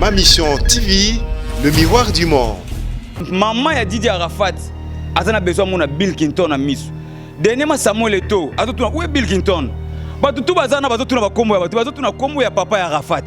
Ma Mission TV, le miroir du monde. Maman ya Didi Arafat aza na besoin mona Bill Clinton na miso. Dernièrement Samuel Eto'o azotuna où est Bill Clinton? Bato tout baza na bazotuna bakombo ya bato, bazotuna kombo ya papa ya Arafat.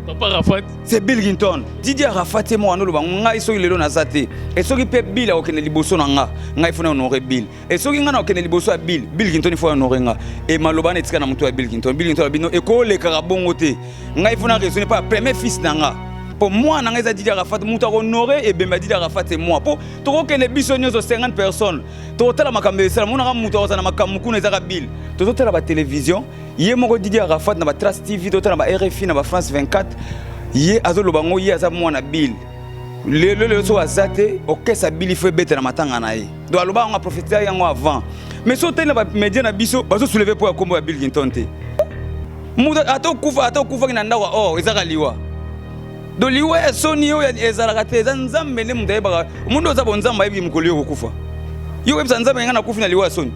Papa Arafat. C'est Bill Clinton. Didi Arafat ye moko aloba ngai soki lelo naza te. Et soki pe Bill akokende liboso na nga, ngai faut na honorer Bill. Et soki nga na okende liboso ya Bill, Bill Clinton il faut honorer nga. Et maloba na etika na moto ya Bill Clinton. Bill Clinton alobi no ekolekaka bongo te. Ngai faut na raisonner pa premier fils na nga. Po mwana nga eza Didi Arafat, moto akohonore ebembe ya Didi Arafat c'est moi. Po tokokende biso nyonso 50 personnes. Tokotala makambo esala, monaka moto akozala na makambo kuna ezaka Bill. Tozotala ba télévision, ye moko Didi Arafat na ba Trace TV, totala ba RFI na ba France 24, ye azoloba ngo ye aza mwana Bill. Lelo lelo soki aza te, orchestre Bill il faut ebeta na matanga na ye. Donc aloba yango, aprofetiza yango avant. Mais soki otali na ba média na biso, bazo soulever po ya kombo ya Bill Clinton te. Moto ata okufa, ata okufaki na ndako or ezaka liwa. Donc liwa ya soni oyo ezalaka te, eza Nzambe nde moto ayebaka. Omonde oza bo Nzambe ayebi mokolo yo kokufa. Yo oyebisa Nzambe nga nakufi na liwa ya soni.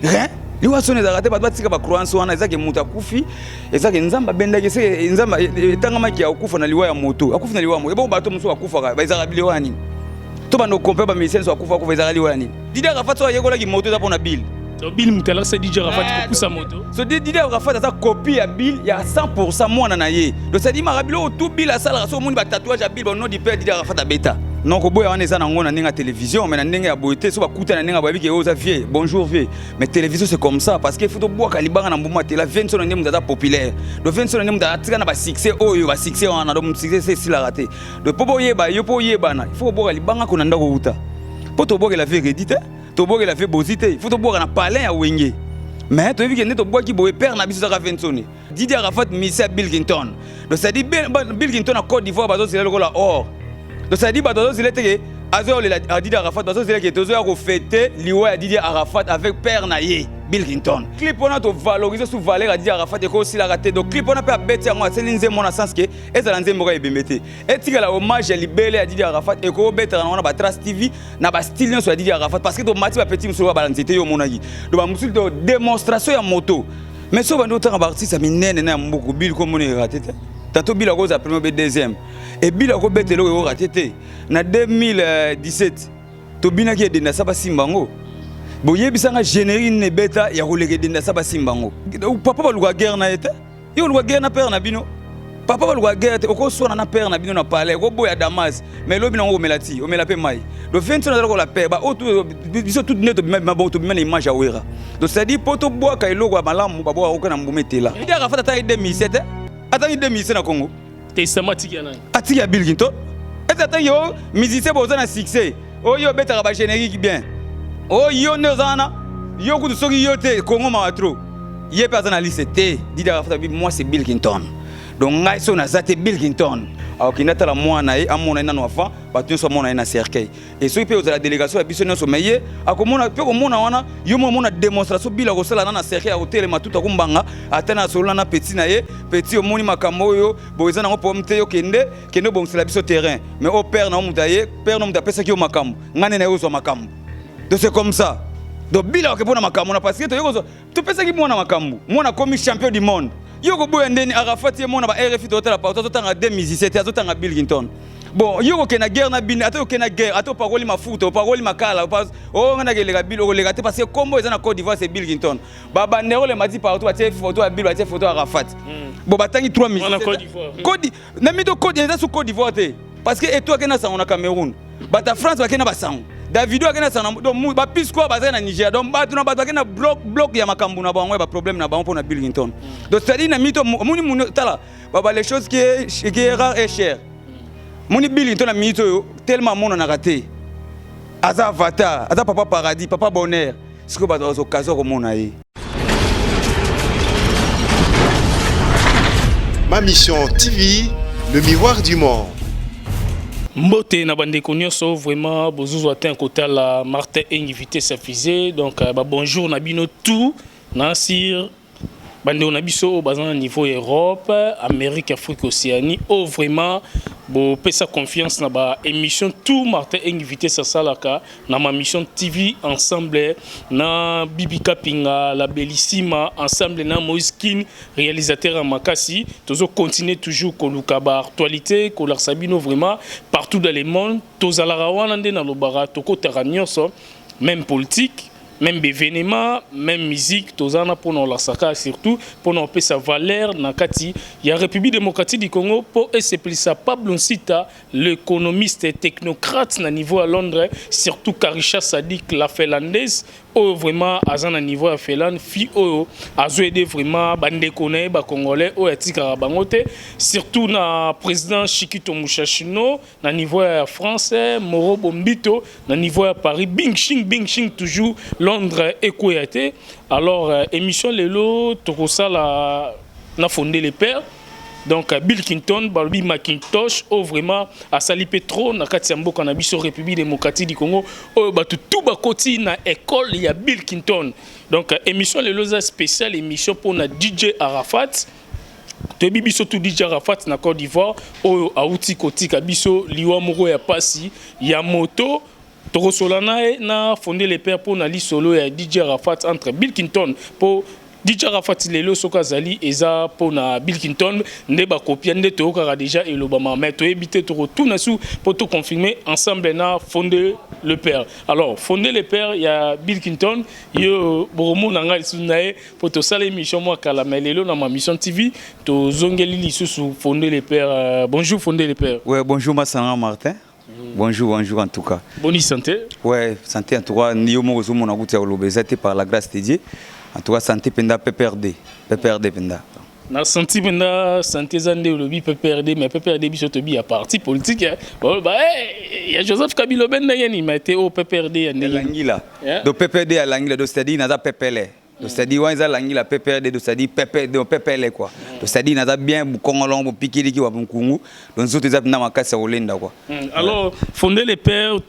Rien. Liwa soni ezalaka te, bato batika ba croyance wana, ezaki moto akufi, ezaki Nzambe abendaki, se Nzambe etangamaki ya kokufa na liwa ya moto, akufi na liwa ya moto. Ebongo bato mosusu bakufaka, ezalaka liwa ya nini? To bando compare ba musiciens so akufa akufa ezalaka liwa ya nini? Didi Arafat so ayekolaki moto eza pona Bill. So Bill moto alakisa Didi Arafat kopusa moto. So Didi Arafat aza copie ya Bill ya 100% mwana na ye. Donc c'est-à-dire maka biloko tout Bill asalaka so omoni ba tatouage ya Bill ba nom du père Didi Arafat abeta. Non koboya wana eza nango na ndenge ya télévision mais na ndenge ya boye te so bakuta na ndenge ya boye ke oza vieux bonjour vieux mais télévision c'est comme ça parce que faut tobwaka libanga na mbuma te la vieux nsono nde moto aza populaire donc vieux nsono nde moto atika na ba succès oyo ba succès wana donc succès se esilaka te donc po boyeba yo po oyebana il faut kobwaka libanga kona ndako wuta po tobwakela vieux redi te tobwakela vieux bozi te il faut tobwaka na palin ya wenge mais toyebi ke nde tobwaki boye père na biso ezaka vieux nsoni Didi Arafat musicien Bill Clinton. Donc c'est-à-dire Bill Clinton na Côte d'Ivoire bazozela lokola or. Donc c'est-à-dire bato bazozela te ke azoyolela Didi Arafat, bazozela ke tozoya kofete liwa ya Didi Arafat avec père na ye Bill Clinton. Clip wana to valoriser sous valeur ya Didi Arafat ekosilaka te. Donc clip wana mpe abeti yango asali nzembo na sens ke ezala nzembo kaka ebembe te. Etikala hommage ya libele ya Didi Arafat ekobetaka na wana ba Trace TV na ba style nyonso ya Didi Arafat parce que tomati ba petit mosusu bala nzete yo omonaki. Donc ba mosusu to démonstration ya moto. Mais so bandi otanga ba artiste ya minene na ya mboka Bill komona erate te. Tanto Bill akozala premier be deuxième. Et Bill akobeta eloko ekorate te. Na 2017 tobinaki edenda sa basimba yango. Boyebisanga générique nini ebeta ya koleka edenda sa basimba yango. Papa baluka guerre na ye te. Yo oluka guerre na père na bino. Papa baluka guerre te, okoswana na père na bino na palais, okoboya Damas, mais lobi nango omela ti, omela pe mai. Le 20 nazala kola père, ba oyo biso tout nde tobima bima bongo tobima na image ya Wera. Donc c'est-à-dire po tobwaka eloko ya malamu babwaka oka na mbuma etela. Didi Arafat atangi 2007, atangi 2007 na Congo. Testament atiki ya nani? Atiki ya Bill Clinton. Ete atangi yo musicien boza na succès. Oyo obetaka ba générique bien. Oyo nde oza wana, yo kutu soki yo te Congo mawa trop. Ye pe aza na liste te. Didi Arafat abi moi c'est Bill Clinton. Donc ngai so naza te Bill Clinton. Akokende atala mwana ye amona ye nano avant bato nyonso amona ye na cercueil. Et soki pe ozala délégation ya biso nyonso mais ye akomona pe komona wana yo mona mona démonstration Bill akosala na na cercueil akotelema tout akombanga ata na solola na petit na ye petit omoni makambo oyo boye eza nango problème te yo kende kende obongisela biso terrain mais o père na yo moto aye père na moto apesaki yo makambo ngai nde na ye ozwa makambo. Donc c'est comme ça. Donc Bill akoke mpona makambo na parce que toyei kozwa topesaki mwana makambo mwana akomi champion du monde yo koboya ndeni Arafat ye mwana ba RFI totala partout azotanga deux musiciens te azotanga Bill Clinton. Bon yo kokende na guerre na bino ata okende na guerre ata opakoli mafuta opakoli makala oyo ngai nakeleka Bill okoleka te parce que kombo eza na Côte d'Ivoire c'est Bill Clinton. Ba banderole emati partout batie photo ya Bill batie photo ya Arafat. Bon batangi 3 musiciens. Côte d'Ivoire. Côte na mito Côte eza sous Côte d'Ivoire te parce que Eto'o akende na sango na Cameroun. Bata France bakende na basango. Davido akende na sango donc ba Pisco bazali na Niger donc bato na bato bakende na bloc bloc ya makambo na bango ya ba problème na bango mpona Bill Clinton. Donc c'est-à-dire na mito omoni moni tala ba les choses qui est rare et cher. Moni Bill Clinton na minute oyo tellement amonanaka te. Aza avatar, aza papa paradis, papa bonheur. Sikoyo bato bazwa occasion ya komona ye. Ma Mission TV, le miroir du monde. Mbote na bandeko nyonso vraiment bozozwa te kotala Martin Engi vitesse ya fusée donc ba bonjour na bino tout na sur bandeko na biso oyo baza na niveau Europe, Amérique, Afrique, Océanie oyo vraiment Bopesa confiance na ba émission tout Martin Engi Vitesse asalaka na ma mission TV ensemble na Bibi Kapinga la Bellissima, ensemble na Moïse Kin, réalisateur ya makasi. Tozo continuer toujours koluka ba actualité, kolakisa bino vraiment partout dans le monde. Tozalaka wana nde nalobaka, tokotaka nyonso, même politique, même événement, même musique. Toza na mpona olakisaka, surtout mpona opesa valeur na kati ya République démocratique du Congo, mpo esepelisa Pablo Nsita, l'économiste et technocrate na niveau ya Londres, surtout Karisha Sadik, la Finlandaise, oyo vraiment aza na niveau ya Finlande, fille oyo azoaider vraiment bandeko na ye bacongolais oyo atikaka bango te, surtout na président Chikito Mushashino na niveau ya France, Moro Bombito na niveau ya Paris, Bing Shing Bing Shing, toujours Londres ekweya te. Alors émission lelo tokosala na Fondé le Père, donc Bill Clinton, balobi Macintosh, oyo vraiment asali mpe trop na kati ya mboka na biso République démocratique du Congo, oyo bato tu bakoti na école ya Bill Clinton. Donc émission lelo eza spéciale émission mpona DJ Arafat. Toyebi biso tu DJ Arafat na Côte d'Ivoire, oyo awuti kotika biso liwa moko ya pasi ya moto. Tokosola na ye na Fondé le Père mpo na lisolo ya DJ Arafat entre Bill Clinton, mpo DJ Arafat lelo soki azali, eza mpona Bill Clinton nde bakopia nde toyokaka déjà elobama, mais toyebi te. Tokotuna su mpo toconfirme ensemble na Fondé le Père. Alors Fondé le Père ya Bill Clinton, yo bokomona ngai lisusu na ye mpo tosala émission mwa kala, mais lelo na ma mission TV tozongeli lisusu Fondé le Père. Bonjour Fondé le Père. Ouais, bonjour Massana Martin. Bonjour, bonjour en tout cas. Boni santé? Ouais, santé en tout cas, yo moko ozomona kuti ya koloba eza te, par la grâce de Dieu. En tout cas, santé mpenza PPRD. PPRD mpenza. Na santi mpenza santé eza nde olobi PPRD, mais PPRD biso tobi ya parti politique baloba ya Joseph Kabila obe ndenge nini, mais te oyo PPRD ya ndenge Langila. Donc PPRD ya Langila, donc c'est-à-dire naza PPL. Donc c'est-à-dire wana eza Langila PPRD, donc c'est-à-dire PP, donc PPL quoi. Donc c'est-à-dire naza bien bukongolongo bopikiliki wa nkungu. Donc nzoto eza mpenza makasi ya kolenda quoi. Alors Fondé le Père,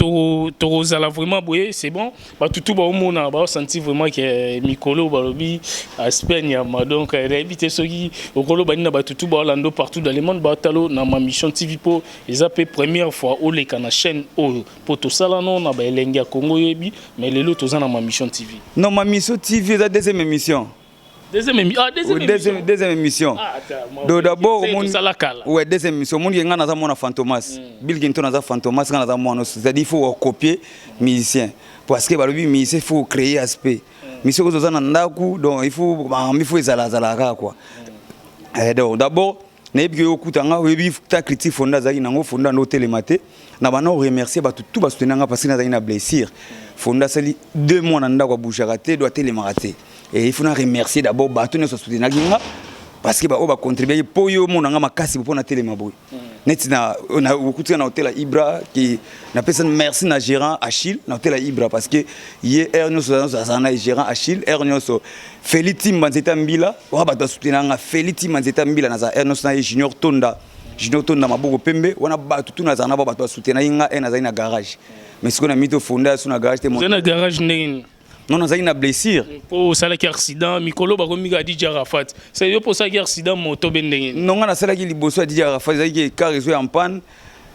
tokozala vraiment boye, c'est bon, bato tu baomona baosentir vraiment ke mikolo balobi aspect nyama. Donc nayebi te soki okoloba nini na bato tu baolanda partout dans le monde, baotalo na ma mission TV, mpo eza mpe première fois oleka na chaîne oyo, mpo tosala no na baelenge ya Congo oyebi, mais lelo toza na ma mission TV. Non, ma mission TV eza deuxième émission. Deuxième émission, ah, deuxième émission. Deuxième émission. Ah, attends, Donc d'abord tosala kala. Ouais, deuxième émission. Omoni nga naza mwana Fantomas. Bill Clinton naza Fantomas, nga naza mwana. C'est-à-dire il faut copier musicien. Parce que balobi musicien, il faut créer aspect. Musicien ozo na ndaku, donc il faut ba il faut ezala zala kaka quoi. Donc d'abord nayebi ke okuta nga, oyebi ta critique Fonda azalaki nango, Fonda ndo otelema te na bana oremercier bato tu basoutenir nga, parce que nazalaki na blessure. Fonda asali 2 mois na ndako, abougeaka te, do atelemaka te. Et il faut na remercier d'abord bato nyonso basoutenaki nga, parce que baoyo bacontribuaki mpo yo omona nga makasi mpo natelema boye neti na okutika na hotel ya Ibra, ki napesa merci na gérant Achille na hotel ya Ibra, parce que ye heure nyonso azala na gérant Achille, heure nyonso Feli Timba Nzeta Mbila oyo bato basoutenir nga, Feli Timba Nzeta Mbila, naza heure nyonso na ye, Junior Tonda, Junior Tonda maboko pembe wana, bato tu nazala na bao bato basoutenir nga e nazali na garage, mais sikoyo na miti ofonda so na garage te. Oza na garage ndenge nini? Non, nazalaki na blessure. Mpo osalaki accident, mikolo bakomi kaka DJ Arafat, se yo mpo osalaki accident moto be ndenge nini? Non, nga nasalaki liboso ya DJ Arafat, ezalaki car ezo ya mpane,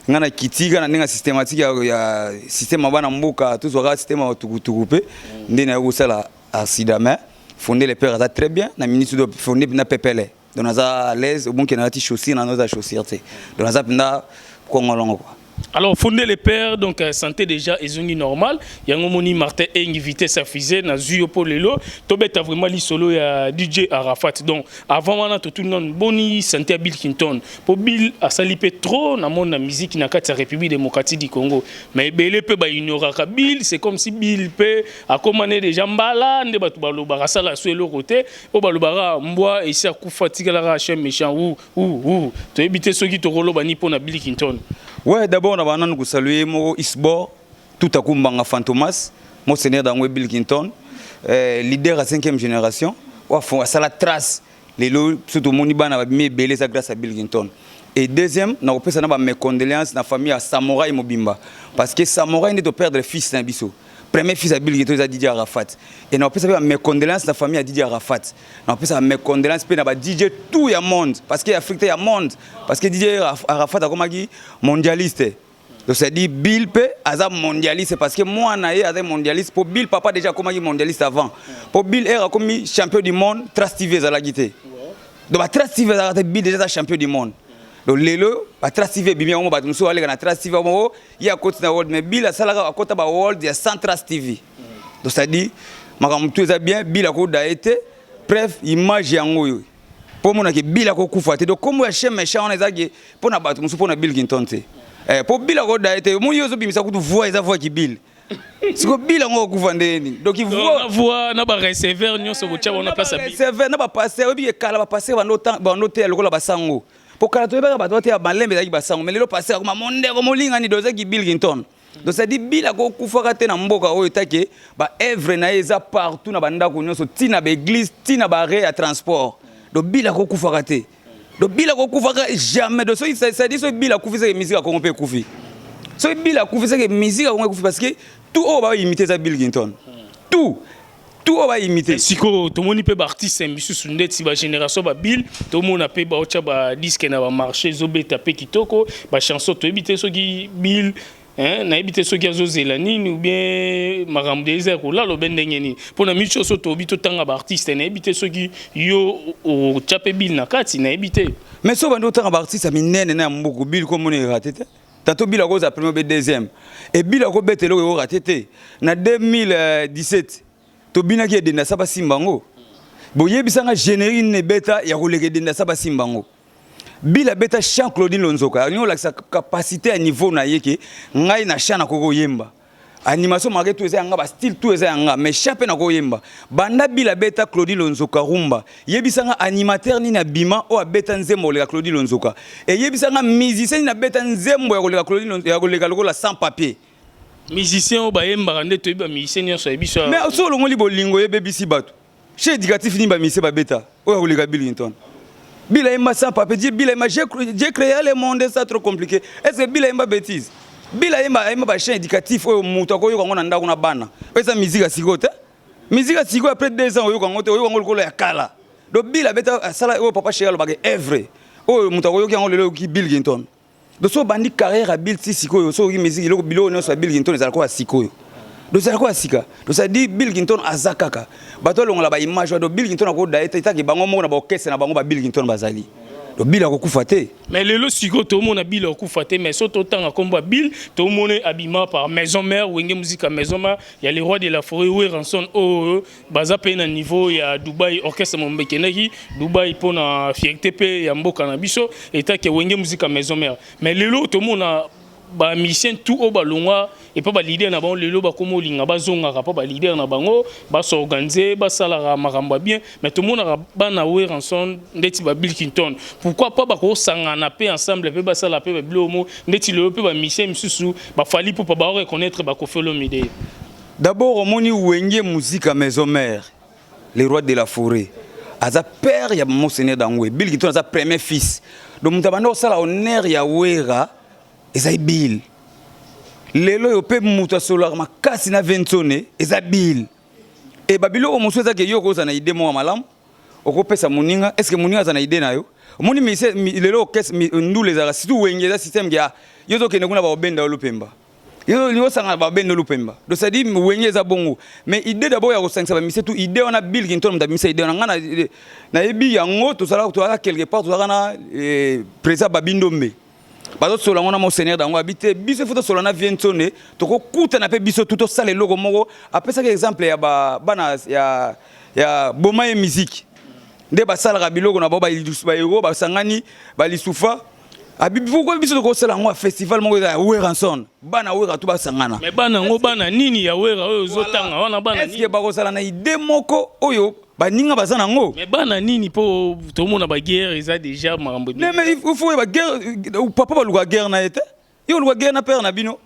nga na kiti kaka na ndenge ya systématique ya système ya bana mboka, tozwaka système ya tukutuku mpe nde nayoki kosala accident. Mais Fondé le Père aza très bien na minute do Fondé mpenza pepele, donc naza à l'aise, obonke nalati chaussure na noza chaussure te, donc naza mpenza kongolongo quoi. Alors Fondé le Père, donc santé déjà ezongi normal, yango moni Martin Engi vitesse ya fusée nazwi yo mpo lelo tobeta vraiment lisolo ya DJ Arafat. Donc avant wana totuni nanu boni santé ya Bill Clinton, mpo Bill asali mpe trop na monde na musique na kati ya République démocratique du Congo, mais ebele mpe baignoraka Bill. C'est comme si Bill mpe akóma ne déjà mbala nde bato balobaka asala so eloko te, oyo balobaka mbwa esi akufa tikalaka chien méchant ou ou toyebi te soki tokoloba ni mpo na Bill Clinton. Ouais, d'abord na bananu kosaluer moko Isbor tout akumbanga Fantomas, monseigneur dango Bill Clinton, leader à cinquième génération, oyo asala trace lelo so tomoni bana babimi ebele, eza grâce à Bill Clinton. Et deuxième, nakopesa na bames condoléances na famille ya Samouraï mobimba, parce que Samouraï nde toperdre fils na biso. Premier fils ya Bill Clinton eza DJ Arafat. Et na opesa pe ba mes condoléances na famille ya DJ Arafat. Na opesa ba mes condoléances pe na ba DJ tout ya monde parce que Afrique te ya monde parce que DJ Arafat akomaki mondialiste. Donc c'est dit Bill pe aza mondialiste parce que mwana ye aza mondialiste po Bill papa déjà akomaki mondialiste avant. Po Bill era akomi champion du monde Trace TV ezalaki te. Donc ba Trace TV ezalaka te, Bill déjà aza champion du monde. Donc lelo ba Trace TV ebimi yango, bato mosusu baleka na Trace TV yango, ye akoti na world, mais Bill asalaka, akota ba world ya sans Trace TV. Donc c'est à dire makambo tu eza bien, Bill akoda ye te. Preuve, image yango oyo mpo omonake Bill akokufa te. Donc kombo ya chien méchant wana ezaki mpo na bato mosusu, mpo na Bill Clinton te, mpo Bill akoda ye te. Omoni yo ozobimisa kutu voix, eza voix kibill. Siko Bill yango akufa ndenge nini? Donc voix, voix na bareceveur nyonso botya bango na place ya Bill. Receveur na bapasteur, oyebi ekala bapasteur bando teya lokola basango, po kala toyebaka bato bateya malembe, ezalaki basango. Mais lelo pasteur akoma mondeko molingani, do ezalaki Bill Clinton. Donc c'est-à-dire Bill akokufaka te na mboka oyo take baœuvre na ye eza partout na bandako nyonso, ntina baéglise, ntina baarrêt ya transport. Donc Bill akokufaka te, donc Bill akokufaka jamais. Donc soki, c'est-à-dire soki Bill akufi, seke musique ya Kongo mpe ekufi. Soki Bill akufi, seke musique ya Kongo ekufi, parce que tout oyo baimite eza Bill Clinton, tout oyo baimite. Sikoyo tomoni mpe baartiste misusu ndeti bagénération babill, tomona mpe baotya badisque na bamarché, ezobeta mpe kitoko bachanson. Toyebi te soki Bill, nayebi te soki azozela nini ou bien makambo eza ya kolala obe ndenge nini mpona miso nyonso. Toyebi, totanga baartiste, nayebi te soki yo otya mpe Bill na kati, nayebi te. Mais so bandi otanga baartiste ya minene na ya mboku, Bill komona erate te. Tantôt Bill akozala premier obe deuxième e Bill akobeta eloko ekorater te. Na 2017 tobinaki Edenda sa basimba yango. Boyebisanga générique nini ebeta ya koleka Edenda sa basimba yango? Bill abeta chant Claudine Lonzoka, alingi olakisa capacité ya niveau na ye ke ngai na chant nakoki koyemba, animation marke tout eza yanga, bastyle tout eza yanga, mais chant mpe nakoyemba. Banda Bill abeta Claudine Lonzoka rumba, yebisanga animateur nini abima oyo abeta nzembo koleka Claudine Lonzoka? Eyebisanga musicien nini abeta nzembo ya koleka Claudine, ya koleka lokola Sans Papier? Musicien oyo bayembaka nde toyebi, bamusicien nyonso ayebi so. Mais so olongoli bolingo oyebebisi bato, chant éducatif nini bamusicien babeta oyo akoleka Bill Clinton? Bill ayemba Sans Papier, Bill ayemba J'ai créé le monde, c'est trop compliqué. Est ce que Bill ayemba bêtise? Bill ayemba bachant éducatif oyo moto akoyoka yango na ndako na bana. Oyo eza musique ya sikoyo te. Musique ya sikoyo, après 2 ans oyoka yango te, oyoka yango lokola ya kala. Donc Bill abeta, asala oyo papa chéri alobaka, œuvre oyo moto akoyoki yango lelo, oyoki Bill Clinton. Donc so obandi carrière ya Bill ti sikoyo, so oyoki musique, eloko biloko nyonso ya Bill Clinton ezalaka oyo ya sikoyo, donc ezalaka oyo ya sika. Donc c'est-à-dire Bill Clinton aza kaka bato alongola baimage wana. Donc Bill Clinton akoda ye te etake bango moko na baorchestre na bango, ba Bill Clinton bazali. Donc Bill akokufa te. Mais lelo sikoyo tomona Bill akufa te, mais so totanga nkombo ya Bill, tomona abima par Maison Mère, Wenge Musique ya Maison Mère ya le roi de la forêt Werrason, oyo baza mpe na niveau ya Dubai. Orchestre mombe ekendaki Dubai mpona fierté mpe ya mboka na biso etake Wenge Musique ya Maison Mère. Mais lelo tomona bamusicien tout oyo balongwa epa baleader na bango, lelo bakómi olinga bazongaka mpo baleader na bango basorganize, basalaka makambo ya bien. Mais tomonaka bana Werrason ndeti ba Bill Clinton, pourquoi pas bakosangana mpe ensemble mpe basala mpe babiloko mo ndeti lelo mpe bamusicien misusu baFally mpo baoreconnaître baKoffi Olomide? D'abord omoni Wenge Musique Maison Mère, le roi de la forêt aza père ya Monseigneur Dangwe. Bill Clinton aza premier fils. Donc moto abanda kosala honneur ya Wera ezali Bill. Lelo oyo mpe moto asololaka makasi na Vensone eza Bill. E babiloko mosusu ezaki yo kozala na idée moko malamu, okopesa moninga, est ce que moninga aza na idée na yo? Omoni lelo orchestre ndula ezalaka surtout Wenge, eza système ya yo ozokende kuna, baobenda yo lupemba, yo olingi osangana, babenda lupemba. Donc c'est à dire Wenge eza bongo. Mais idée d'abord ya kosangisa bamusicien tout, idée wana Bill Clinton moto abimisa idée wana. Ngai nayebi yango, tozalaka quelque part, tozalaka na président Babi Ndombe, bazosola yango na Monseigneur dango abi te biso ifo tosola na Viensone, tokokutana mpe biso tu tosala eloko moko. Apesaki exemple ya bana ya boma ye musique nde basalaka biloko na bango, bahéros basangani balisufa abi. Pourquoi biso tokosala yango ya festival moko eza ya Werrason, bana Wera tu basangana? Mais bana yango, bana nini ya Wera oyo ozotanga wana? Bana est-ce bakozala na idée moko oyo baninga baza nango? Mais bana nini? Mpo tomona baguerre eza déjà makambo. Ne, mais il faut oyeba guerre, papa baluka guerre na ye te. Yo oluka guerre na père na bino.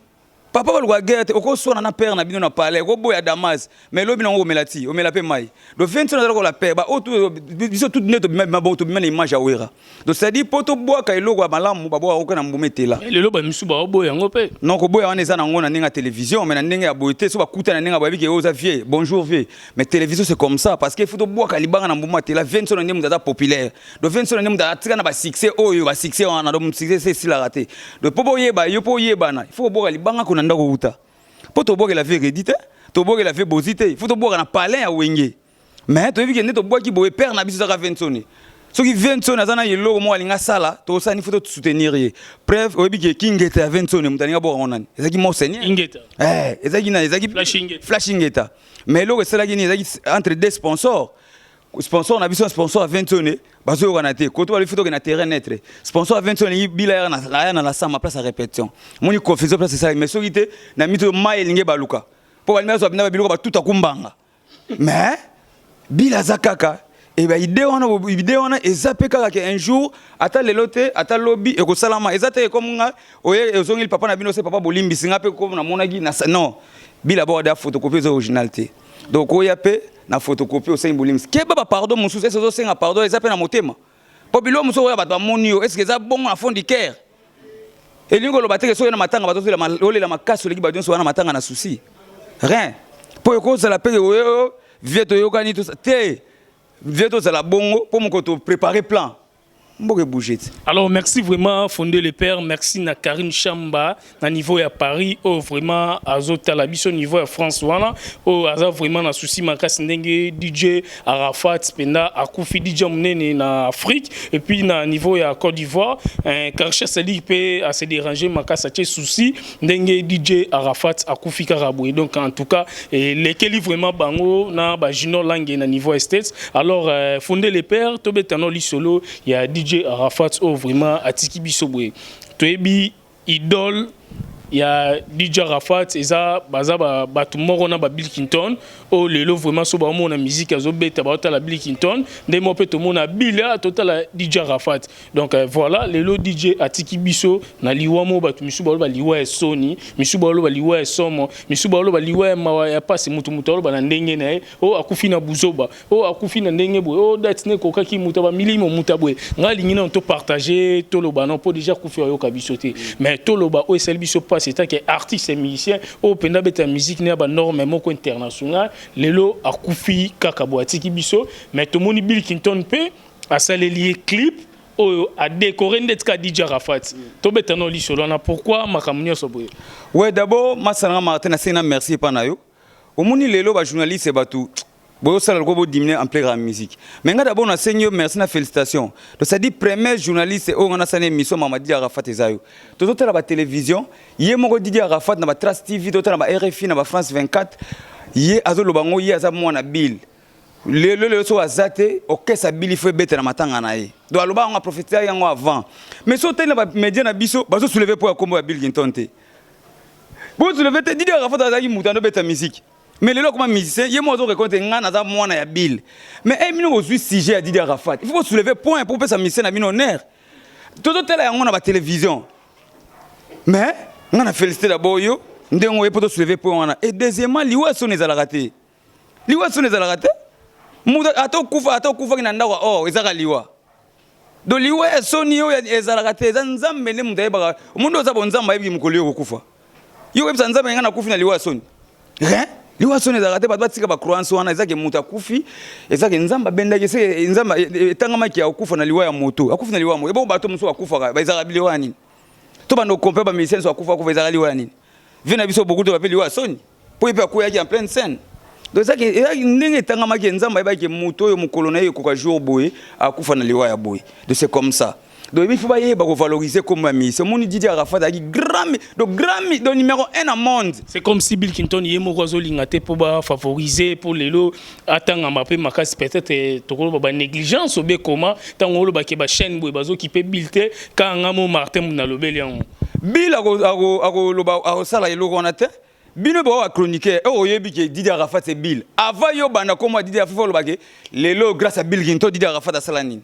Papa baluka guerre te. Okoswana na père na bino na palais, okoboya Damas, mais lobi nango omela ti omela mpe mai. Donc Vincent azala kola père ba oyo biso tout nde tobima bima bongo, tobima na image ya Wera. Donc c'est à dire po tobwaka eloko ya malamu, babwaka koka na mbuma etela. Lelo bamisu baoboya yango mpe. Non, koboya wana eza nango na ndenge ya télévision, mais na ndenge ya boye te. So bakuta na ndenge ya boye ke oza vieux, bonjour vieux, mais télévision, c'est comme ça, parce que faut tobwaka libanga na mbuma etela. Vincent nde moto aza populaire. Donc Vincent nde moto atika na basuccès oyo, basuccès wana. Donc succès se esilaka te. Donc mpo boyeba yo, mpo oyebana, il faut kobwaka libanga kona ndako wuta, mpo tobwakela vieux Redi te, tobwakela vieux Bozi te, il faut tobwaka na palin ya Wenge. Mais toyebi ke nde tobwaki boye, père na biso ezaka Vincent. Soki Vincent aza na eloko moko alingi asala, tosala, faut tosoutenir ye. Preuve, oyebi ke Kingeta ya Vincent, moto alingi abwaka ngo nani? Ezalaki Monseigneur. Ingeta. Eh, ezalaki nani? Ezalaki Flash Ingeta. Flash Ingeta. Mais eloko esalaki nini? Ezalaki entre deux sponsors, sponsor na biso, sponsor ya Vincent, bazoyokana te. Koto balobi faut tokende na terrain neutre. Sponsor ya Vincent alingi bila aya na la sama, place ya répétition. Moni confusion place esalaki. Mais soki te na mito mai elingi baluka mpo balingi bazwa bina babiloko batuta kumbanga. Mais bila aza kaka e baidée wana, idée wana eza mpe kaka ke un jour, ata lelo te, ata lobi, ekosalama. Eza te ekomi nga oye ozongeli papa na bino se papa bolimbisi nga mpe komo namonaki na non, bila boko da photocopie eza original te. Donc oya mpe na photocopie, osengi bolimbisi, keba bapardon mosusu ese ozosenga pardon eza mpe na motema, mpo biloko mosusu oyo bato bamoni yo, est-ce eza bongo na fond du cœur? Elingi koloba te ke soki na matanga bato olela makasi oleki bato nyonso wana matanga na souci rien, mpo ekozala mpe oyo vieux toyokani te, vieux tozala bongo mpo moko topréparer plan mboka ebouge te. Alors merci vraiment Fondé le Père, merci na Karim Chamba na niveau ya Paris oh, vraiment azotala biso niveau ya France wana oh, aza vraiment na souci makasi ndenge DJ Arafat penda akufi, DJ munene na Afrique. Et puis na niveau ya Côte d'Ivoire, Karcher Salik pe a se déranger makasi, atie souci ndenge DJ Arafat akufi kaka boye. Donc en tout cas lekeli vraiment bango na ba Junior Langue na niveau States. Alors Fondé le Père, tobetano lisolo ya DJ Arafat oyo vraiment atiki biso boye. Toyebi idole ya DJ Arafat eza baza bato moko na ba Bill Clinton oyo lelo vraiment so baomona musique azobeta, baotala Bill Clinton nde mo mpe tomona Bill totala DJ Arafat. Donc voilà, lelo DJ atiki biso na liwa mo bato misusu baloba liwa ya soni, misusu baloba liwa ya somo, misusu baloba liwa ya mawa ya pasi. Mutu mutu aloba na ndenge na ye: oyo akufi na buzoba, oyo akufi na ndenge boye, oyo date ne ekokaki, mutu bamilimo mutu boye. Ngai alingi nano topartage, toloba non mpo déjà akufi, ayoka biso te, mais toloba oyo esali biso mpasi etake artiste et musicien oyo mpenza abeta musique ne ya banorme moko international, lelo akufi kaka boye, atiki biso. Mais tomoni Bill Clinton mpe asaleli ye clip oyo adécoré ndeti ka DJ Arafat. Tobeta no lisolo wana, pourquoi makambo nyonso boye? Ouais, d'abord masalanga Martin, nasengi na merci epa na yo. Omoni lelo bajournaliste, bato bozosala loko bodiminuer ampleur ya musique. Mais nga d'abord nasengi yo merci na félicitation. Donc c'est-à-dire premier journaliste oyo nga nasala émission mama Didi Arafat eza yo. Tozotala batélévision, ye moko Didi Arafat na baTrace TV, tozotala ba RFI na baFrance 24, ye azoloba ngo ye aza mwana Bill. Lelo lelo so aza te, orchestre Bill faut ebetela matanga na ye. Donc aloba yango, aprofiter yango avant. Mais so otali na bamédia na biso, bazosoulever mpo ya kombo ya Bill Clinton te, bosoulever te. Didi Arafat azalaki moto andobeta musique, mais lelo akoma musicien, ye moko azoreconnaître: nga naza mwana ya Bill. Mais e bino bozwi sujet ya Didi Arafat, il faut bosoulever point pour opesa musicien na bino honneur. Tozotala yango na batélévision. Mais nga na félicité d'abord yo ndenge oye mpo tosoulever point wana. Et deuxièmement, liwa soni ezalaka te, liwa soni ezalaka te. Moto ata okufa, ata okufaki na ndako or ezaka liwa. Donc liwa ya soni oyo ezalaka te. Eza Nzambe nde moto ayebaka. Omondi oza bo, Nzambe ayebi mokolo yo kokufa. Yo koyebisa Nzambe nga nakufi na liwa ya soni? Rien, liwa ya soni ezalaka te. Bato batika bacroyance wana. Ezake moto akufi, ezake Nzambe abendaki se Nzambe etangamaki akufa na liwa ya moto, akufi na liwa ya moto. Ebongo bato mosusu bakufaka, ezalaka liwa ya nini? To bando compare bamusicien so akufa akufa, ezalaka liwa ya nini? Vieux na biso bokuto bape liwa ya soni mpo ye mpe akweyaki en pleine scène. Donc ezaki ndenge etangamaki, Nzambe ayebaki moto oyo mokolo na ye ekoka jour boye, akufa na liwa ya boye. Donc c'est comme ça. Donc il faut bayeba kovaloriser kombo ya musicien. Omoni Didi Arafat azalaki grand, donc grand, donc numéro 1 na monde. C'est comme si Bill Clinton ye moko azolinga te mpo bafavoriser, mpo lelo atangama mpe makasi. Peut-être tokoloba banégligence obe koma ntango olobaki bachaîne boye bazokipe Bill te. Kaka nga mo Martin nalobeli yango. Bill akoloba akosala eloko wana te. Bino bao bachroniqueur oyo oyebi ke Didi Arafat, c'est Bill. Avant yo banda kombo ya Didi Arafat, olobake lelo grâce à Bill Clinton Didi Arafat asala nini?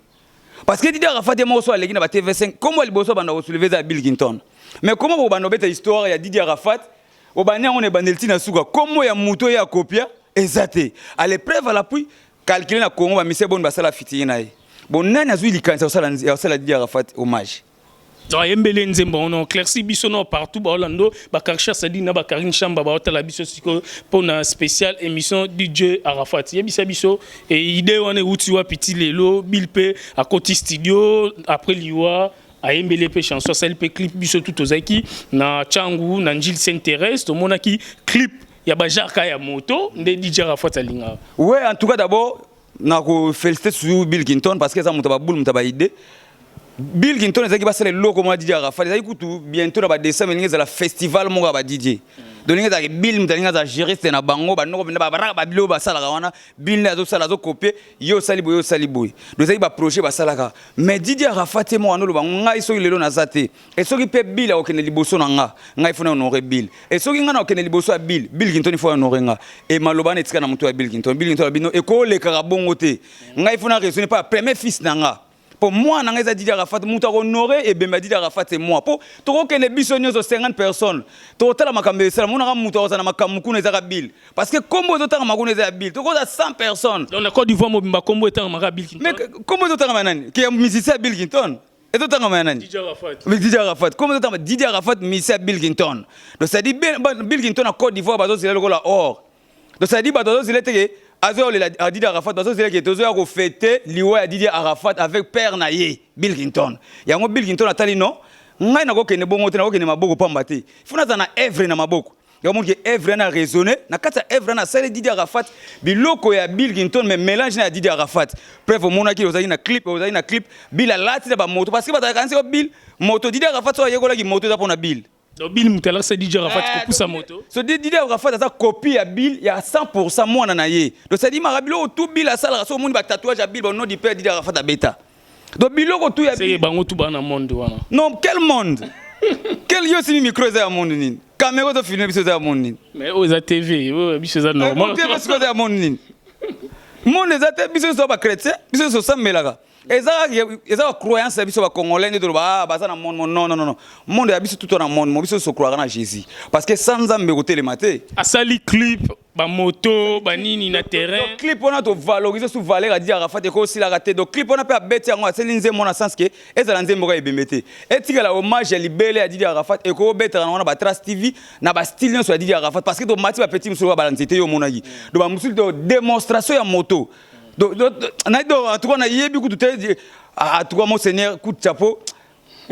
Parce que Didi Arafat ye moko so aleki na ba TV5, kombo ya liboso banda kosoulever eza ya Bill Clinton. Mais comment bokobanda obeta histoire ya Didi Arafat? Obandi yango na ebandeli ntina suka, kombo ya moto oyo akopia eza te. Ale preuve à l'appui, calcule na Congo bamise boni basala featuring na ye. Bon, nani azwi likanisi ya kosala Didi Arafat hommage? Donc ayembeli nzembo wana, éclairci biso no partout baolando bakarsha sadi na bakarine Shamba baotala biso sikoyo mpona spécial émission DJ Arafat. Yebisa biso e idée wana euti wapi ti lelo Bill mpe akoti studio après liwa, ayembeli mpe chanson, asali mpe clip. Biso tu tozalaki na Ntangu na Njili Sainte Thérèse, tomonaki clip ya bajarka ya moto nde DJ Arafat alingaka. Ouais, en tout cas, d'abord nakofélicité toujours Bill Clinton parce que eza moto babulu, moto baide. Bill Clinton ezalaki basala eloko moko ya DJ Arafat. Ezalaki kutu bientôt na badécembre, elingi ezala festival moko ya ba DJ. Donc lingi ezalaki Bill moto alingi azala juriste na bango, banoko mpenza babaraka babilo oyo basalaka wana. Bill nde azosala, azokopie ye, osali boye, osali boye. Donc ezalaki baprojet basalaka. Mais DJ Arafat te moko anoloba: ngai soki lelo naza te e, soki mpe Bill akokende liboso na nga, ngai faut na honore Bill. E soki ngai nakokende liboso ya Bill, Bill Clinton faut honore nga. E maloba wana etika na moto ya Bill Clinton. Bill Clinton alobi: no, ekolekaka bongo te. Ngai faut na raisonne mpa premier fils na nga, mpo mwana na ngai eza Didi Arafat. Moto akohonore ebembe ya Didi Arafat, c'est moi, mpo tokokende biso nyonso 50 personnes, tokotala makambo esala. Monaka moto akozala na makambo kuna ezaka Bill, parce que kombo ezotangama kuna eza ya Bill. Tokozala 100 personnes. Donc na Côte d'Ivoire mobimba, kombo etangamaka Bill Clinton. Mais kombo ezotangama nani? Ke ya musicien ya Bill Clinton ezotangama ya nani? DJ Arafat. Mais DJ Arafat, kombo ezotangama DJ Arafat, musicien ya Bill Clinton. Donc c'est-à-dire Bill Clinton na Côte d'Ivoire bazozela lokola or. Donc c'est-à-dire bato bazozela teke azoyolela Didi Arafat, bazozela ke tozoya kofete liwa ya Didi Arafat avec père na ye Bill Clinton. Yango Bill Clinton atali: non, ngai nakokende bongo te, nakokende maboko pamba te, faut naza na œuvre na maboko. Yango monike œuvre na raisonné na kati ya œuvre na asali Didi Arafat, biloko ya Bill Clinton, mais mélange na ya Didi Arafat. Preuve, omonaki ozalaki na clip, ozalaki na clip, Bill alati na bamoto parce que bazalaka nsi Bill moto. Didi Arafat so ayekolaki moto eza mpona Bill. Donc Bill moto alakisa DJ Arafat kopusa moto. So Didi Arafat aza copie ya Bill ya 100%, mwana na ye. Donc c'est-à-dire maka biloko tu Bill asalaka, so omoni batatouage ya Bill, bano du père Didi Arafat abeta. Donc biloko tu ya seke bango tu baa na monde wana. Non, quel monde? Quel? Yo osimi micro, eza ya monde nini? Caméra ozofilme biso, eza ya monde nini? Mais oyo eza TV, oyo biso eza normal. TV sikoyo eza ya monde nini? Monde eza te. Biso nyonso bachrétien, biso nyonso osambelaka, eza eza bacroyance ya biso bacongolais nde toloba: ah, baza na monde. Non, non, non, monde ya biso tuto na monde mo biso nyonso croyaka na Jésus, parce que sans Nzambe kotelema te. Asali clip, bamoto banini na terrain. Clip wana tovalorize su valeur ya Didi Arafat, ekosilaka te. Donc clip wana mpe abeti yango, asali nzembo na sens ke ezala nzembo kaka ebembe te, etikala hommage ya libele ya Didi Arafat. Ekobetaka na wana batrace TV na bastyle nyonso ya Didi Arafat, parce que tomati bapeti mosusu oyo bala nzete yo omonaki. Donc bamosusu to démonstration ya moto. Donc en tout cas nayebi kutu te. En tout cas, mon Seigneur, coup de chapeau.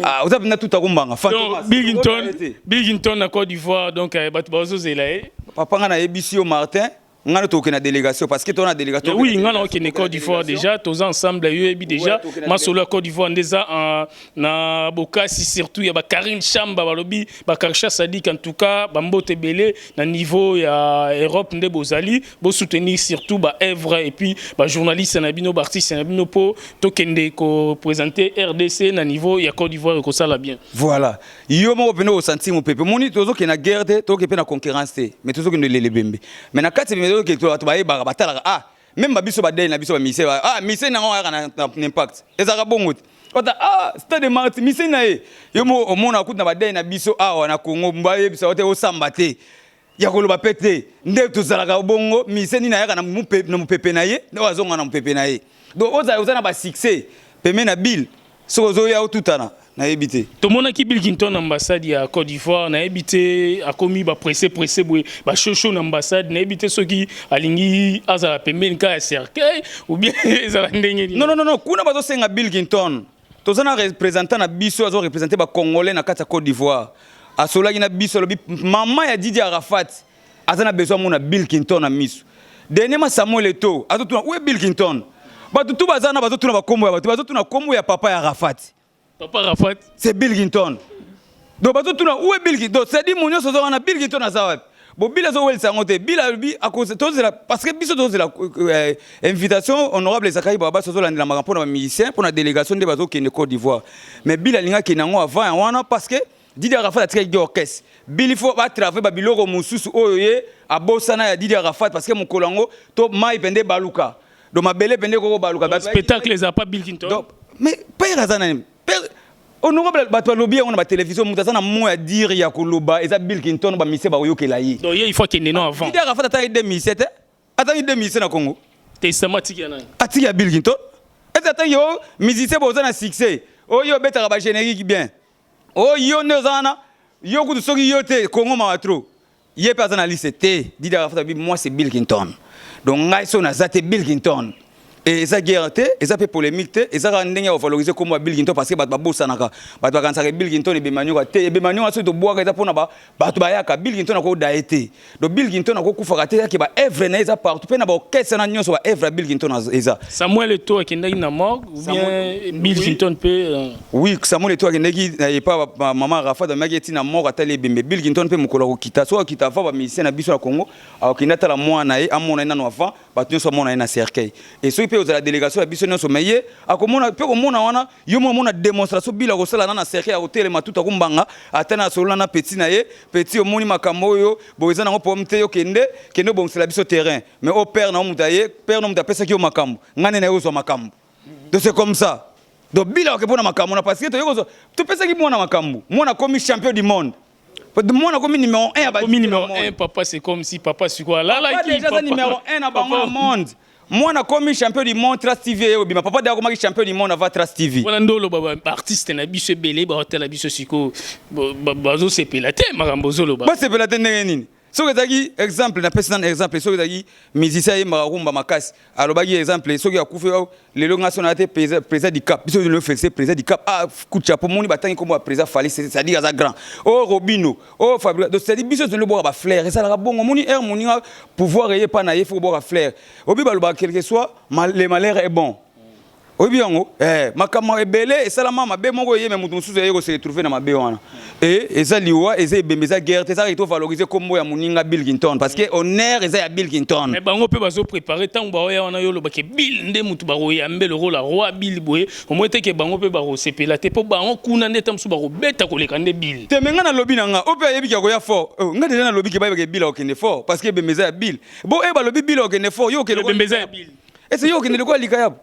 Ah, oza mpenza tuta kombanga. Donc Bill Clinton, Bill Clinton na Côte d'Ivoire, donc bato bazozela ye. Papa, nga nayebisi yo, Martin, nga tokende na délégation parce que tona délégation. Oui, nga na okende Côte d'Ivoire déjà, toza ensemble, yo yebi déjà masolo ya Côte d'Ivoire nde eza na bokasi, surtout ya bakarine Chamba, balobi bakarsha Sadik. En tout cas bambote ebele na niveau ya Europe nde bozali bosoutenir surtout baœuvre et puis bajournaliste na bino, baartiste na bino, mpo tokende koprésente RDC na niveau ya Côte d'Ivoire, ekosala bien. Voilà, yo moko mpena osentir mopepe. Omoni, tozokende na guerre te, tokende mpe na concurrence te, mais tozokende lele bembe. Mais na kati bembe tozokende, bato bayebaka, batalaka. Ah, même babiso badei na biso bamise, ah, mise nango ayaka na impact, ezalaka bongo te. Ota, ah, Stade Marti mise na ye, yo mo omona kutu na badei na biso awa na Congo, bayebisa yo te, osamba te, ya koloba mpe te. Nde tozalaka bongo, mise nini ayaka na mopepe na ye, nde oyo azonga na mopepe na ye. Donc ozala oza na basuccès peme na Bill, soki ozoya otutana, nayebi te. Tomonaki Bill Clinton na ambassade ya Côte d'Ivoire. Nayebi te, akomi bapresse presse boye, bashosho na ambassade. Nayebi te soki alingi azala pembeni kaka ya cercueil ou bien ezala ndenge nini. Non, non, non, non, kuna bazosenga Bill Clinton. Toza na représentant na biso, azoreprésente bacongolais na kati ya Côte d'Ivoire. Asolaki na biso, alobi mama ya Didi Arafat aza na besoin amona Bill Clinton na miso. Dernièrement Samuel Eto azotuna: où est Bill Clinton? Bato tu baza na bazotuna bakombo ya bato, bazotuna kombo ya papa ya Arafat. Papa Arafat. C'est Bill Clinton. Donc bazotuna: où est Bill Clinton? C'est-à-dire mo nyonso oza wana, Bill Clinton aza wapi? Bo Bill azowelisa yango te. Bill alobi tozela parce que biso tozela invitation. Honorable Zakari Babasi azolandela makambo mpona bamusicien, mpona délégation nde bazokende Côte d'Ivoire. Mais Bill alingi akende yango avant yango wana, parce que Didi Arafat atikaki orchestre. Bill, il faut batravaille babiloko mosusu oyo ye abosana ya Didi Arafat, parce que mokolo yango to mai mpe nde baluka, donc mabele mpe nde koko baluka. Spectacle eza pa Bill Clinton. Donc, mais père aza nani? Père, Honorable, bato balobi yango na batelevizio, moto aza na mot ya dire ya koloba eza Bill Clinton. Bamusiciens bakoyokela ye. Donc ye, il faut akende no avant. Didier Arafat atangi 2007, atangi 2007 na Congo. Testament atiki ya nani? Atiki ya Bill Clinton. Ete atangi o musicien boza na succès oyo obetaka bagénérique bien, oyo nde oza wana, yo kutu soki yo te, Congo mawa trop. Ye mpe aza na liste te. Didier Arafat abi: "Moi, c'est Bill Clinton." Donc ngai so naza te, Bill Clinton. E eza guerre te, eza mpe polémique te, eza kaka ndenge ya kovaloriser kombo ya Bill Clinton, parce que bato babosanaka, bato bakanisaka Bill Clinton ebema nyoka te. Ebema nyoka soki tobwaka, eza mpona bato bayaka. Bill Clinton akoda ye te. Donc Bill Clinton akokufaka te, yake baœuvre na ye eza partout, mpe na baorchestre na nyonso, baœuvre ya Bill Clinton eza. Samuel Eto'o akendaki na morgue ou bien Bill Clinton mpe? Oui, Samuel Eto'o akendaki epa mama Arafat, amemaki eti na morgue, atali ebembe. Bill Clinton mpe mokolo akokita, soki akita avant bamusicien na biso na Congo, akokende atala mwana ye, amona ye nano avant bato nyonso amona ye na cercueil. E soki mpe ozala délégation ya biso nyonso, mais ye akomona mpe komona wana, yo mo omona démonstration bila kosala na cercueil, akotelema tuta kumbanga, ata na solola na petit na ye: "Petit, omoni makambo oyo boye, eza nango problème te, yo kende, kende obongisela biso terrain." Mais o père na yo, moto aye, père na moto apesaki yo makambo, ngai nde na ye ozwa makambo. Donc c'est comme ça. Donc bila oke mpona makambo na, parce que toye kozwa, topesaki mwana makambo, mwana akomi champion du monde, mwana akomi numéro 1 ya Komi numéro 1, papa. C'est comme si papa sikoyo alalaki. Déjà aza numéro 1 na bango na monde. Mwana akomi champion du monde, Trace TV ye obima. Papa de akomaki champion du monde avant Trace TV. Wana nde oloba, baartiste na biso ebele baotala biso sikoyo, bazosepela te makambo ozoloba. Basepela te ndenge nini? Soki ezalaki exemple, napesi nano exemple, soki ezalaki musicien ayembaka rumba makasi, alobaki exemple, soki akufi lelo, nga so na te président du Cap, biso lelo félicité président du Cap. Ah, coup de chapeau, moni batangi kombo ya président Fally, c'est-à-dire aza grand. O Robino, o Fabrice, donc c'est-à-dire biso tozali bwaka bafleur, esalaka bongo. Moni aire moninga pouvoir eye pa na ye, faut kobwaka fleur. Obi balobaka, quelque soit le malheur est bon. Oyebi yango, makambo ebele esalama mabe moko eye, mais moto mosusu aye kose retrouver na mabe wana. E eza liwa, eza ebembe, eza guerre te, ezalaki tovaloriser kombo ya moninga Bill Clinton, parce que honneur eza ya Bill Clinton. Mais bango mpe bazoprépare ntango baoya wana, yo olobake Bill nde motu bakoyambe lokola roi Bill boye, omoi teke bango mpe bakosepela te, mpo bango kuna nde ta mosusu bakobeta koleka nde Bill. Te, mais nga nalobi na nga, oyo mpe ayebiki akoya fort. Oh, nga deja nalobi ke bayebaka Bill akokende fort, parce que ebembe eza ya Bill. Bo e balobi Bill akokende fort, yo okende. Ebembe eza ya Bill. Ese yo okende lokola likayabo.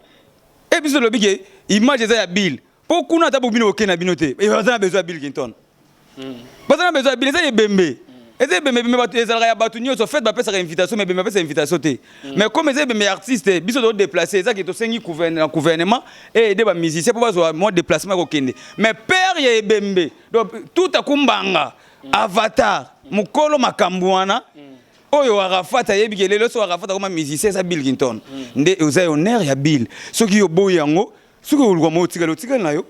E biso tolobi ke image eza ya Bill, mpo kuna ata bobino okende na bino te, baza na besoin ya Bill Clinton, baza na besoin ya Bill. Eza ebembe, eza ebembe. Ebembe bato ezalaka ya bato nyonso. Fête bapesaka invitation, mais ebembe bapesa invitation te. Mais comme eza ebembe ya artiste, biso todéplace, ezaki tosengi na gouvernement eaider bamusicien mpo bazwa mwa déplacement ya kokende. Mais père ya ebembe, donc tout akumbanga avatar mokolo makambo wana oyo Arafat ayebi ke lelo so Arafat akoma musicien, eza Bill Clinton nde eza honneur ya Bill. Soki oboyi yango, soki oluka mo otikali, otikali na yo,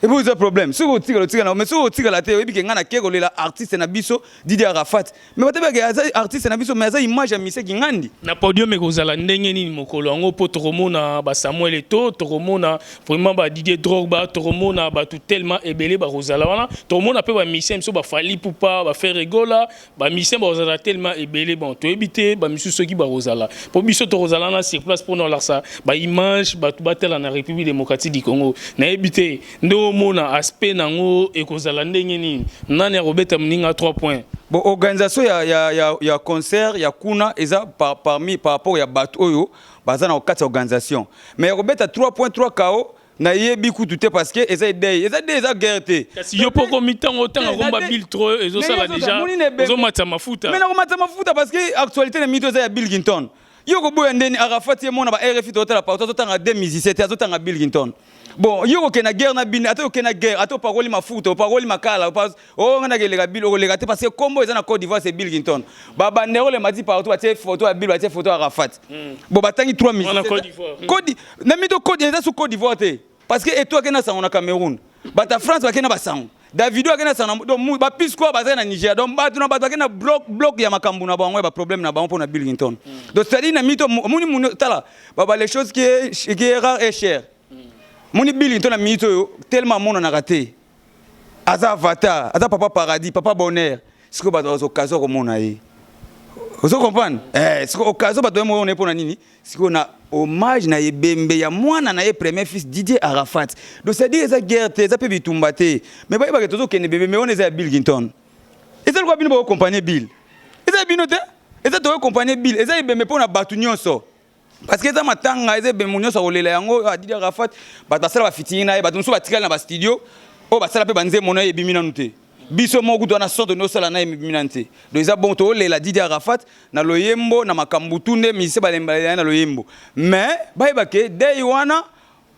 epo eza problème. Soki otikala, otikala na yo, mais soki otikala te, oyebi ke ngai nake kolela artiste na biso Didier Arafat. Mais bato bake aza artiste na biso, mais aza image ya miseki ngandi. Na podium ekozala ndenge nini mokolo yango? Mpo tokomona baSamuel Eto'o, tokomona vraiment baDidier Drogba, tokomona bato tellement ebele bakozala wana, tokomona mpe bamusicien biso, baFally Ipupa, baFerre Gola, bamusicien bakozala tellement ebele. Bon, toyebi te bamisusu soki bakozala, mpo biso tokozala na sur place mpona olakisa baimage, bato batala na République démocratique du Congo. Nayebi te nde omona aspect nango ekozala ndenge nini, nani akobeta moninga 3 points. Bon, organisation ya concert ya kuna eza parmi par rapport ya bato oyo baza na kati ya organisation. Mais ya kobeta 3.3 kao, nayebi kutu te, parce que eza idée, eza de eza guerre te. Kasi yo mpo komi ntango otanga komba Bill trop, ezosala déjà ozomatisa mafuta. Mais nakomata mafuta parce que actualité na mito eza ya Bill Clinton. Yo koboya ndeni Arafat ye mona ba RFI, totala partout, azotanga deux musiciens te, azotanga Bill Clinton. Bon, yo kokende na guerre na bino, ata okende na guerre, ata opakoli mafuta, opakoli makala, o nga nakeleka Bill, okoleka te, parce que kombo eza na Côte d'Ivoire, c'est Bill Clinton. Babanderole mati partout, batie photo ya Bill, batie photo ya Arafat. Bon, batangi trois musiciens na mito. Côte eza su Côte d'Ivoire te, parce que Eto'o akende na sango na Cameroun, bato ya France bakende na basango, Davido akende na sango, donc bapisco bazali na Niger. Donc bato na bato bakende na bloc bloc ya makambo na bango, ya baproblème na bango mpo na Bill Clinton. Donc c'est-à-dire na mito omoni muni, tala baba, les choses qui est rare est cher. Moni Bill Clinton na minute oyo tellement amonanaka te, aza avatar, aza papa paradis, papa bonheur. Sikoyo bato bazwa occasion komona ye, ozo comprendre? Sikoyo occasion bato bayemona ye mpo na nini? Sikoyo na hommage na ebembe ya mwana na ye, premier fils, Didier Arafat. Donc c'est-à-dire eza guerre te, eza mpe bitumba te, mais bayebaka tozokende bebe, mais wana eza ya Bill Clinton. Eza lokola bino bakokompagne Bill, eza bino te, eza tokokompagne Bill. Eza ebembe mpo na bato nyonso, parce que eza matanga, eza ebembe nyonso akolela yango. Didier Arafat, bato basala bafeaturing na ye, bato mosusu batikali na bastudio. Oyo basala mpe banzembo na ye ebimi nanu te. Biso moko kutu wana son tondosala na ye ebimi nanu te. Donc eza bon, tolela Didi Arafat na loyembo na makambo tu nde musicien balembalela ye na loyembo. Mais bayeba ke dei wana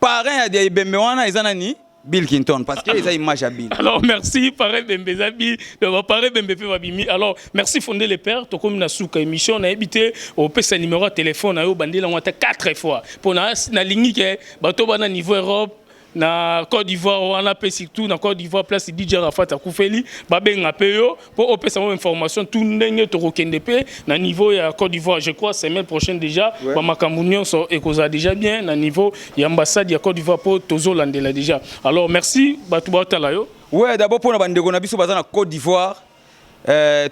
parrain ya ebembe wana eza nani? Bill Clinton, parce que eza image ya Bill. Alors merci, parrain Bembe eza Bill, donc parrain Bembe pe babimi. Alors merci Fondé le père, tokomi na suka émission. Nayebi te opesa numéro ya téléphone na yo, bandela yango ata 4 fois mpo nalingi ke bato bana niveau Europe, na Côte d'Ivoire wana, mpe surtout na Côte d'Ivoire, place DJ Arafat akufeli, babenga mpe yo mpo opesa mo information tout ndenge tokokende mpe na niveau ya Côte d'Ivoire. Je crois semaine prochaine déjà, bamakambo nyonso ekozala déjà bien na niveau ya ambassade ya Côte d'Ivoire, mpo tozolandela déjà. Alors merci, bato baotala yo. Ouais, d'abord mpona bandeko na biso baza na Côte d'Ivoire,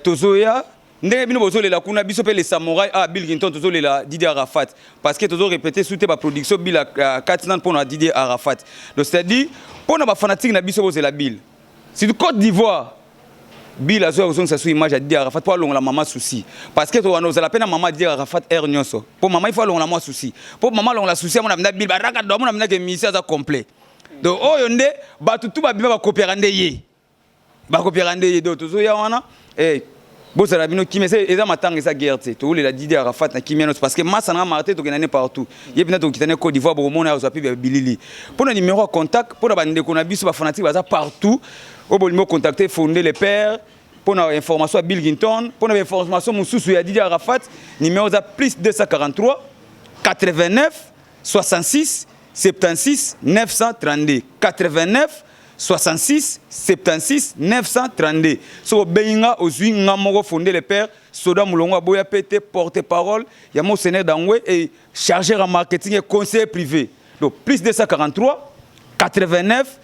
tozoya ndenge bino bozolela kuna, biso mpe les samouraï, ah, Bill Clinton, tozolela Didier Arafat, parce que tozorépéter su te baproduction Bill kati nani mpona Didier Arafat. Donc c'est à dire mpona bafanatique na biso, bozela Bill, surtout Côte d'Ivoire. Bill azoya kozongisa su image ya Didier Arafat mpo alongola mama souci, parce que towana ozala mpe na mama Didier Arafat aire nyonso, mpo mama il faut alongola mwa souci, mpo mama alongola souci, amona mpenza Bill baraka do, amona mpenza ke misi aza complet. Donc oyo nde bato tu babima bakopiaka nde ye, bakopiaka nde ye. Donc tozoya wana, bozala bino kimia. Eza matanga, eza guerre te. Tokolela Didier Arafat na kimia nyonso, parce que masa nanga Martin tokenda ne partout, ye mpena tokokita ne Côte d'Ivoire, bokomona azwa mpe bilili. Mpona numéro ya contact, mpona bandeko na biso bafanatique baza partout, oyo bolingi ocontacte Fondé le père mpona information ya Bill Clinton, mpona bainformation mosusu ya Didier Arafat, numéro eza plus 243 89 66 76 932, 89 66 76 932. Soki obengi nga, ozwi nga moko Fondé le père, soda molongo aboya pe te, porte parole ya monseigneur Dangwe et chargé en marketing et conseiller privé. Donc plus 243 89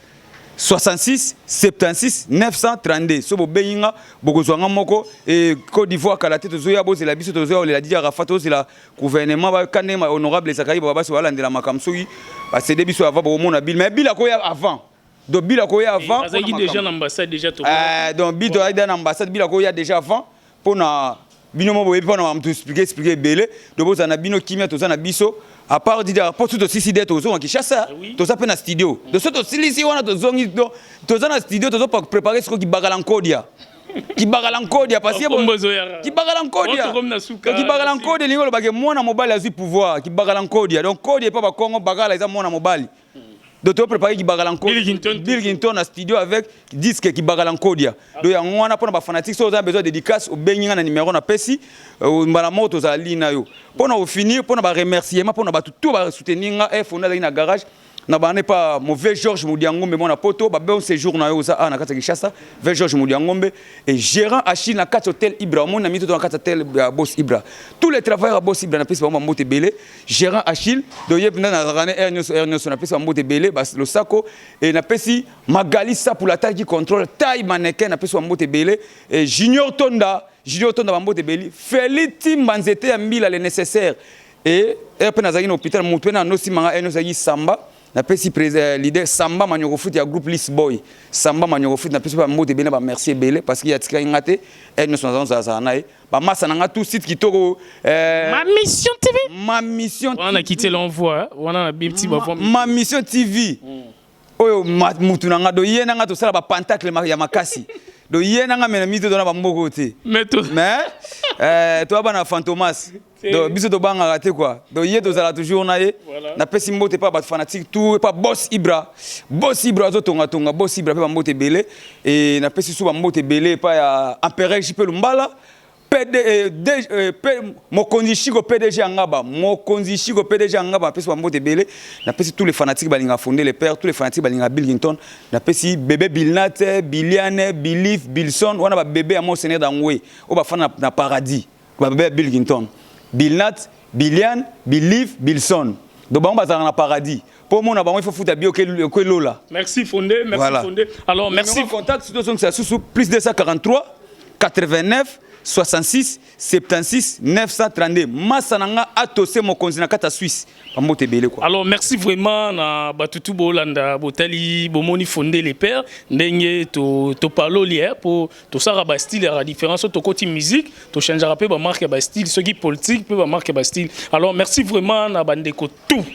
66 76 932. So bobengi nga, bokozwa nga moko. E Côte d'Ivoire kala te tozoya, bozela biso, tozoya olela Didier Arafat. Tozela gouvernement baka ndenge honorable Zakari baba basi balandela makambo. Soki basede biso avant, bokomona Bill, mais Bill akoya avant. Donc Bill akoya avant. Azalaki déjà na ambassade déjà. Donc Bill toyaki na ambassade, Bill akoya déjà avant. Mpona bino mo boyebi, mpona moto explique explique ebele. Donc bozala na bino kimia, toza na biso. À part Didier, mpo so tosilisi de tozonga Kinshasa, toza mpe na studio. Donc so tosilisi wana, tozongi, toza na studio, tozo préparer sikoyo Kibakala Nkodia, Kibakala Nkodia, parce que Kibakala Nkodia, Kibakala Nkodia elingi olobake mwana mobali azwi pouvoir. Kibakala Nkodia, donc Kodia epa Bakongo, bakala eza mwana mobali. Donc to préparer Kibakala Nkodia, Bill Clinton na studio avec disque Kibakala Nkodia. Donc yango wana mpona bafanatique. So oza besoin dédicace, obengi nga na numéro napesi, mbala moko tozala li na yo. Mpona kofinir, mpona baremerciement, mpona bato to basoutenir nga, Fonda azalaki na garage na bana epa mauvais Georges Modiangombe, mwana poto ba bon séjour na yo, oza awa na kati ya Kinshasa. Ve Georges Modiangombe et gérant Achille na kati hôtel Ibra, omoni na mito na kati hôtel ya Boss Ibra, tous les travailleurs ya Boss Ibra, napesi bango bambote ebele. Gérant Achille, donc ye mpenza nazalaka ne aire nyonso, aire nyonso, napesi bambote ebele losako. E napesi Magali Sapula atalaki contrôle taille mannequin, napesi bambote ebele. E Junior Tonda, Junior Tonda, bambote ebele. Feli Timba nzete ya mbila, le nécessaire. E ere mpe nazalaki na hôpital, motu mpe na nosimanga ere nyonso azalaki Samba. Napesi leader Samba Manyoko Foot ya groupe Lisboy, Samba Manyoko Foot, napesi bambote ebele na bamerci ebele, parce que atikaki nga te, ere nyonso nazala na ye. Bamasa na nga tout site kitoko. Ma Mission TV. Ma Mission. Wana kiti l'envoi wana na bimti ba. Ma Mission TV oyo mutu na nga do ye na nga tosala bapentacle ya makasi do ye na nga me na mito tona bamboko te. Mais toya bana Fantomas, donc biso tobangaka te quoi. Donc ye tozala toujours na ye. Napesi mbote mpa bato fanatique tout, epa Boss Ibra, Boss Ibra azotongatonga, Boss Ibra mpe bambote ebele. E napesi su bambote ebele epa ya empereur JP Lumbala, PD, D, P, mokonzi Shiko PDG ya Ngaba, mokonzi Shiko PDG ya Ngaba, napesi bambote ebele. Napesi tous les fanatiques balinga Fondé le père, tous les fanatiques balinga Bill Clinton. Napesi bébé Bilnat, Biliane, Bilif, Bilson wana, babébé ya monseigneur Dangwe oyo bafanda na paradis, babébé ya Bill Clinton, Bilnat, Biliane, Bilif, Bilson. Donc bango bazalaka na paradis, mpo omona bango il faut futa bio okelola. Merci Fondé, merci. Voilà. Fondé, alors merci. Numéro contact surtout ozongisa susu plus 243 89 66 76 932. Masa na nga atose mokonzi na kati ya Suisse, bambote ebele quoi. Alors merci vraiment na batutu bolanda, botali, bomoni Fondé le père ndenge topaloli to po tosala bastyle ya différence. Tokoti musique, tochangeaka mpe bamarque ya bastyle, soki politique mpe bamarque ya bastyle. Alors merci vraiment na bandeko tout.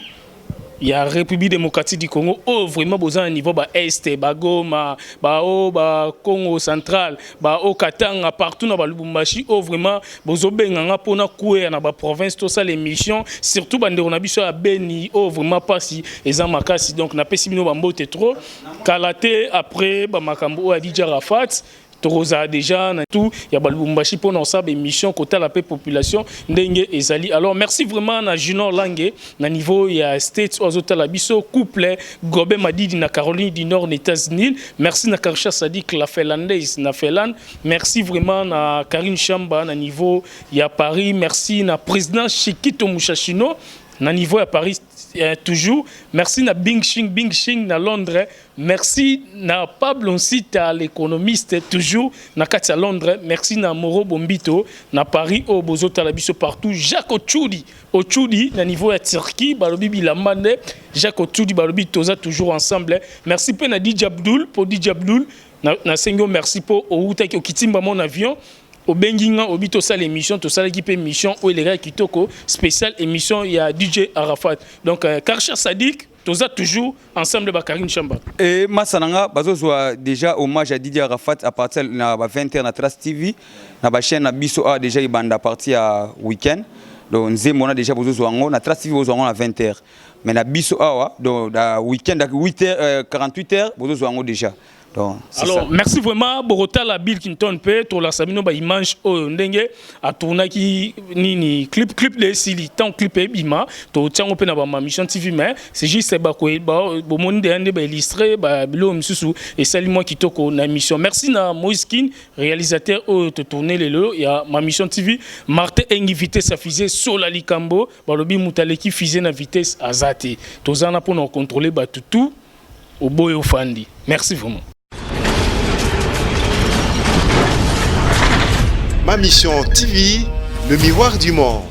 Ya République démocratique du Congo, oyo vraiment boza na niveau ba Est, bagoma, bao ba Congo Central, bao Katanga, partout na balubumbashi, oyo vraiment bozobenganga mpona kweya na baprovince, tosala émission, surtout bandeko na biso ya Beni, oyo vraiment mpasi eza makasi. Donc napesi bino bambote trop. Kala te, après bamakambo oyo ya DJ Arafat, tokozala déjà na tout ya balubumbashi mpona kosala baémission, kotala mpe population ndenge ezali. Alors merci vraiment na Junior Lange na niveau ya States oyo azotala biso, couple Gobe Madidi na Caroline du Nord na États-Unis. Merci na Karsha Sadik la Finlandaise na Finlande. Merci vraiment na Karine Chamba na niveau ya Paris. Merci na président Chikito Mushashino na niveau ya Paris toujours. Merci na Bing Shing Bing Shing na Londres. Merci na Pablo Nsita l'économiste, toujours na kati ya Londres. Merci na Moro Bombito na Paris, oyo bozotala biso partout. Jacques Ochudi Ochudi na niveau ya Turquie, balobi bilamba nde Jacques Ochudi, balobi toza toujours ensemble. Merci mpe na DJ Abdul, po DJ Abdul nasengi yo merci mpo outaki okitimba mon avion, obengi nga, obi tosala émission, tosalaki mpe émission oyo elekaki kitoko, spécial émission ya DJ Arafat. Donc Karcher Sadik, toza toujours ensemble, bakarine Chamba. E masa na nga, bazozwa déjà hommage à DJ Arafat à partir na ba 20h na Trace TV, na bachaîne na biso awa. Déjà ebanda à partir ya week-end. Donc nzembo wana déjà bozozwa yango na Trace TV, bozwa yango na 20h, mais na biso awa, donc na week-end 8h, 48 h bozozwa yango déjà. Donc c'est Alors ça. Merci vraiment. Borotala Bill Clinton mpe tolakisa bino baimage oyo ndenge atournaki nini clip de esili. Tant clip ebima, totiango mpe na bamamission TV, mais c'est juste bomoni ndeya nde baillustre biloko misusu esali mwa kitoko na émission. Merci na Moïse Kin, réalisateur oyo totourne lelo ya mamission TV. Martin Engi, vitesse ya fusée, sola likambo, balobi moto aleki fusée na vitesse aza te. Toza na mpona kocontrôle bato tout oboyo ofandi. Merci vraiment. Ma Mission TV, le miroir du monde.